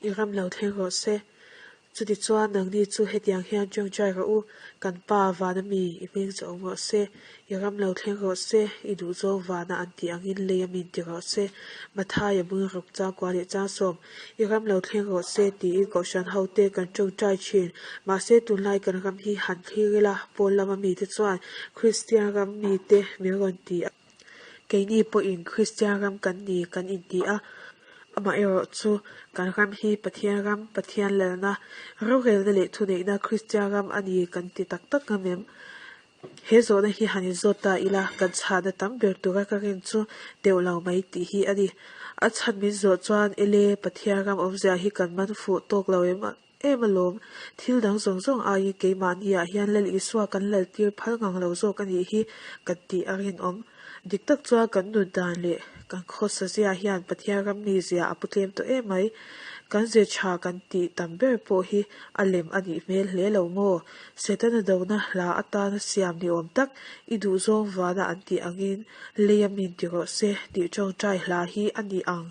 I ram lo thleng rawh se. Chutichuan nangni chu hetiang hian ṭawngṭai rawh u, Kan Pa, vana mi, i hming chu awm rawh se. I ram lo thleng rawh se, i duhzawng vana an tih angin lei a min ti rawh se. Mathaia bung ruk changkua leh changsawm, I ram lo thleng rawh se tiin Kohhran hote kan ṭawngṭai ṭhin. Mahse tunlai kan ram hi han thlir ila, pawn lama mite chuan Kristian ram mite min rawn ti a. Keini pawhin Kristian ram kan ni kan inti a, amaherawh chu kan ram hi Pathian ram, Pathian lalna, rorelna leh thuneihna Kristian ram a ni kan ti tak tak ngam em? He zawhna hi han inzawt ta ila, kan chhahna tam ber tura ka rin chu deuh lo mai tih hi a ni. A chhan min zawh chuan, Ele, Pathian ram awmzia hi kan man fuh tawk lo em? Em alawm, thil dang zawng zawng aiin keimahniah hian Lal Isua kan laltir phal ngang lo zawk a nih hi kan tih a rinawm. Dik tak chuan kan nun dan leh kan khawsa zia hian Pathian ram mi zia a pu tlem tawh em mai. Kan ze tha kan tih tam ber pawh hi a lem a nih hmel hle lo maw? Setana dona hla atana siam ni awm tak i duhzawng vana an tih angin lei a min ti rawh se tih tawngtai hla hi a ni ang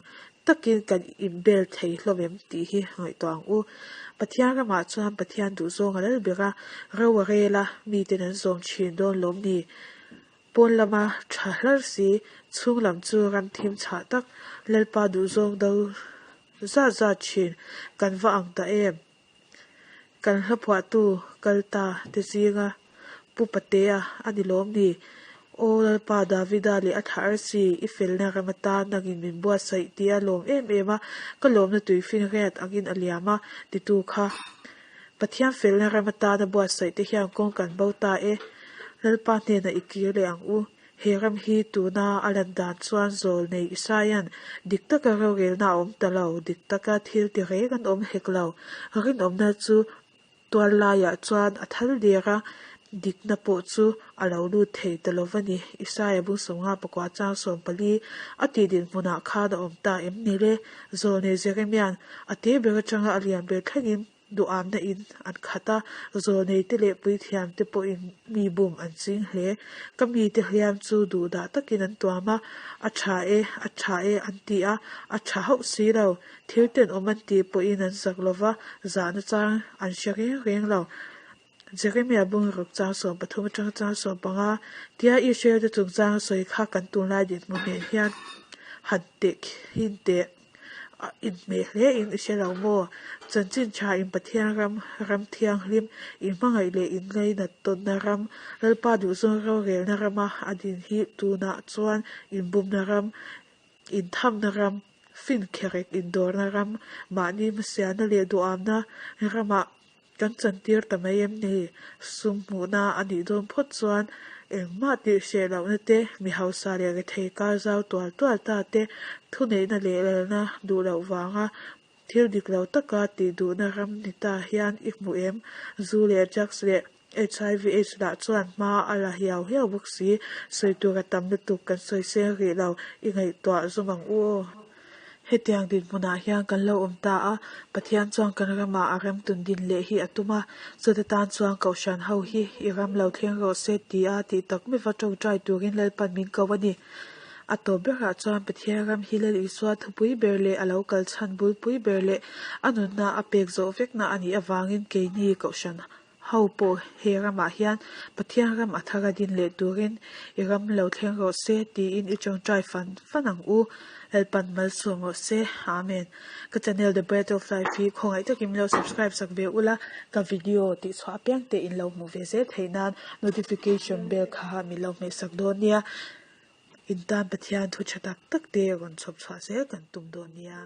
takin kan inbel thei hlawm em tih hi ngaihtuah ang u. Pathian ramah chuan Pathian duhzawng a lal ber a, ro a rel a, miten an zawm thin dawn lawm ni. Pawn lama tha hlar si, chhung lam chu ram thim chhah tak, Lalpa duhzawng do zat zat thin kan va ang ta em? Kan hlaphuahtu kal ta te zinga Pu Patea a ni lawm ni? Aw Lalpa Davida leh a thlah arsi, i felna ram atan nangin min buatsaih tia lawm em em a, ka lawmna tuifin riat angin a liam a, titu kha. Pathian felna ram atana buatsaih te hian kawng kan bo ta e. Lalpa hnenah i kir leh ang u. He ram hi tuna a lan dan chuan zawl nei Isaia'n dik taka rorelna a awm ta lo, dik taka thil ti reng an awm hek lo. Rinawmna chu tual laiah chuan a thal der a, dikna pawh chu a lo lut thei ta lo va ni. Isaia bungsawmnga pakua chang 14 a tih dinhmunah khan a awm ta em ni le? Zawl nei Jeremia'n a te ber atanga a lian ber thlengin Duhamna in an khat a, zawlneite leh puithiamte pawhin mi bum an ching hle. Ka mite hliam chu duhdah takin an tuam a, a tha e, a tha e an ti a, a tha hauh si lo. Thil tenawm an tih pawhin an zak lo va, zahna chang an hre reng reng lo. Jeremia bungruk chang 13 atanga chang 15 tia Israel-te chungchang a sawi kha kan tunlai dinhmun nen hian han tehkhin teh. A inhmeh hle in i hre lo maw? Chanchin tha in Pathian ram, ram thianghlim, in hmangaih leh in ngainat tawnna ram, Lalpa duhzawng rorelna rama a din hi tunah chuan inbumna ram, inthamna ram, finkherek indawrna ram, mahni hmasialna leh duhamna ramah Kan chantir ta mai em ni? Sum hmuhna a nih dawn phawt chuan engmah tih hreh lohna te, mi hausa leh rethei kar zau tual tual ta te, thuneihna leh lalna duh loh vanga thil dik lo taka tih duhna ram ni ta hian i hmu em? Zu leh drugs leh HIV aids lah chuan hma a la hiau hiau bawk si. Sawi tur a tam lutuk kan sawi seng rih lo, i ngaihtuah zawm ang u aw. Hetiang dinhmunah hian kan lo awm ta a, Pathian chuan kan ramah a rem tun din leh hi a tum a, chute tan chuan Kohhran ho hi i ram lo thleng rawh se ti a tih tak meuh a tawngtai turin Lalpan min ko a ni. A tawp berah chuan Pathian ram hi Lal Isua thupui ber leh a lo kal chhan bulpui ber leh a nunna a pek zawh vekna a nih avangin keini Kohhran Ho pawh he ramah hian Pathian ram a thar a din leh turin i ram lo thleng rawh se tiin i tawngtai fan fan ang u. Lalpan malsawm rawh se. Amen. Ka channel The Bread of Life hi khawngaih takin min lo subscribe sak ve ula, ka video tih chhuah apiang te in lo hmuh ve zel theih nan notification bell kha min lo hmeh sak dawn nia. In tan Pathian thu tha tak tak te rawn chhawp chhuah zel kan tum dawn nia.